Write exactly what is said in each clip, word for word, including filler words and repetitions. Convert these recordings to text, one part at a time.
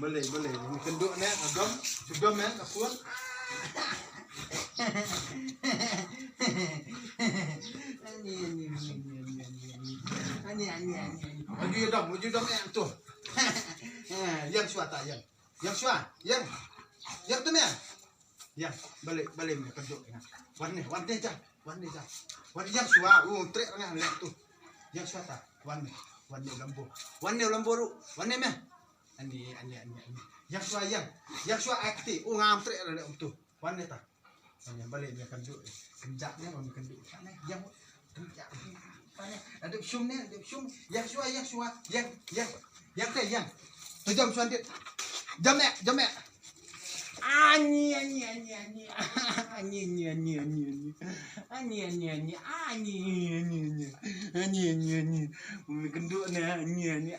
Balei, balei. Ni kynduh ne, ka dom, ka dom ne, ka pun. Ani, ani, ani, ani, ani, ani. Ani, ani, ani, ani. Maju ïa dom, maju dom ïa tu. Eh, ïeng shuwa ta, ïeng. Ïeng shuwa, ïeng. Ïeng tu me. Ïeng, balei, balei me kynduh ïa nga. Wan ne, wan ne ja, wan ne ja. Wan ïeng shuwa, u treh nga leh tu. Ïeng shuwa ta, wan ne, wan ne u Lambo. Wan ne u Lambo ruh, wan ne me. Ani, ani, ani, ani. Ïeng shuwa, ïeng. Ïeng shuwa ai kti, u ngam treh leh um tu. Wan ne ta. Wan ne balei me kynduh. Kynjah ne, wan kynduh. Wan ne, ïeng. Kynjah. Wan ne. Adu shum ne, adu shum. Ïeng shuwa, ïeng shuwa. Ïeng, ïeng. Ïeng te, ïeng. Tu jom shuwa dit. Jom ne, jom ne. Ani, ani, ani, ani. Ani, ani, ani, ani, ani. Ani, ani, ani, ani, ani, ani. Ani, ani, ani. Umi kynduh ne, ani, ani.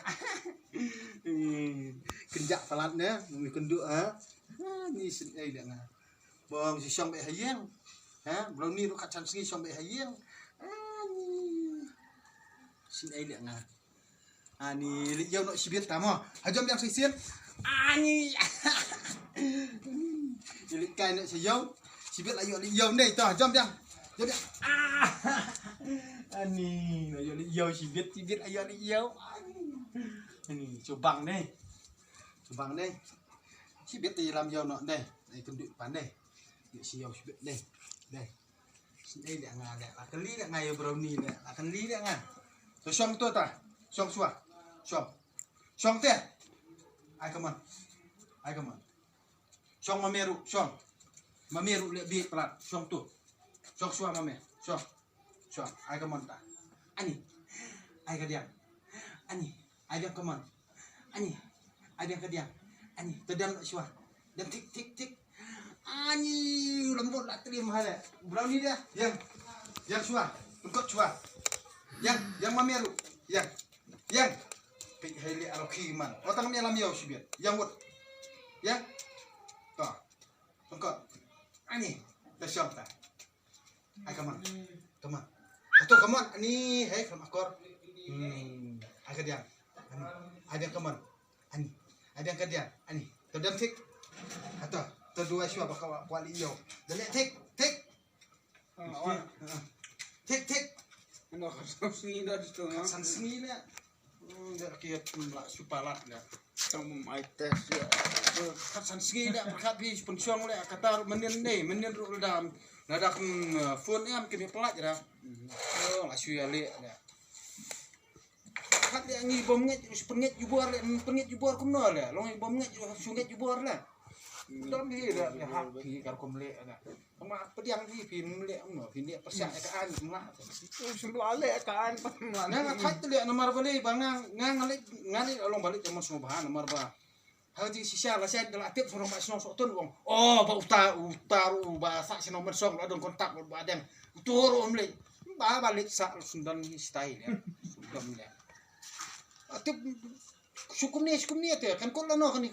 Kynjah palat ne, umi kynduh, ha? Ani, sien ei da nga. Bong shi shong beit ha ïing. Ha? Brownie ruh kat san sngi shong beit ha ïing. Ani. Sien ei da nga. Ani, leit ïew noh shibit ta mo. Ha jom biang shisien. Ani. Leit kai noh sha ïew. Shibit la ïoh leit ïew ne to. Ha jom biang. Jom biang. Ah. Ani, la ïoh leit ïew shibit, shibit la ïoh leit ïew. Ani, shubang ne. Shubang ne. Shibit te lam ïew noh ne. Ai kynduh pan ne. Ïoh shi ïew shibit ne. Ne. Sien ei da nga da. La kylli da nga ïa brownie da. La kylli da nga. To shong to ta. Shong shuwa. Shong. Shong te. Ai come on. Ai come on. Shong ma me ruh, shong. Ma me ruh leh bieit palat, shong tu. Shong shuwa ma me, shong. Shong, ai ka mon ta. Ani. Ai ka diang. Ani. Ai diang ka mon. Ani. Ai diang ka diang. Ani. Te dem shuwa. Dem tik, tik, tik. Ani. Lembut la trim hale. Brownie dia. Yang. Yang shuwa. Engkot shuwa. Yang, yang ma me ruh. Yang. Yang. Pik hai leh aro ki man. Otang me lam ïew shibit. Yang wut. Yang. To. Tongkot. Ani. Ta shong ta. Ai come on. Come on. Ato come on. Ani. Hai kam akor. Hmm. Ai ka diang. Ani. Ai diang come on. Ani. Ai diang ka diang. Ani. To dem tik. Ato. To dua shuwa ba ka wa kwali ïew. Dem tik. Tik. Tik, tik. Ano, kat san sngi da ditu, kat san sngi ne. Hmm, da ki la shu palat ne. Tang mum ai test ya. Kat san sngi ne, kat bi pynshong le, kata ruh mynnin ne, mynnin ruh da. Lada phone em ki palat da. Oh, la shu ïa le ne. Kat ïa ngi bym ngeit, pynngeit jubor le, pynngeit jubor kumno le. Long ngi bym ngeit, shu ngeit jubor le. Dom hi le, ha phi kar kum le na. Kama pdiang hi phi le kumno, phi le pyrshah ka aiñ kumno. Shu la le ka aiñ kumno. Nga nga thait le namar ba le ba nga nga le nga le long ba le jaman sngewbha namar ba. Ha jingshisha la sha da la tip shnong ba shnong Sohtun wong. Oh, ba uta uta ruh ba sa shnong Mynsong la don kontak ba dang. Uto ruh um leh. Ba ba leh sa Sundon ni style ya. Sundon ya. Atip shu kumne shu kumne te kan kot la no kan ni